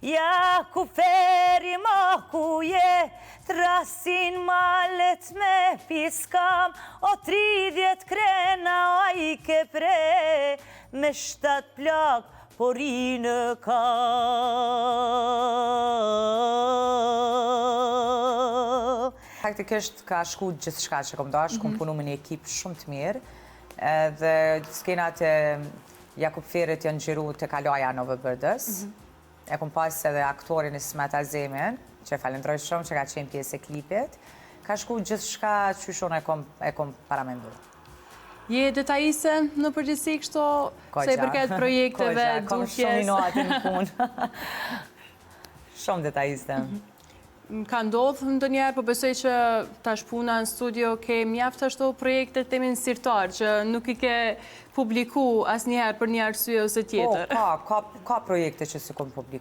Jakup Ferri mo ku je, Thrasin malet me piskam, o 30 krena o a i ke pre, me shtatë plak po rri në kam. Faktikisht ka shku gjithçka që kom dash, kom punu me një ekip shumë të mirë, edhe skenat e Jakup Ferrit janë xhiru te Kalaja e Novobërdës. E kom pas edhe aktorin Ismet Azemin, që e falendroj shumë që ka qenë pjesë e klipit. Ka shku gjithçka qysh unë e kom, e kom paramendu. Je detajiste në përgjithësi kështu sa i përket projekteve, dukjes? Kom shumë inati në punë. Shumë detajiste. Ka ndodhë ndonjëherë, po besoj që tash puna në studio ke mjaft ashtu projekte të themi në sirtar, që nuk i ke publiku asnjëherë për një arsye ose tjetër. Po, ka, ka, ka projekte që s'i kom publiku.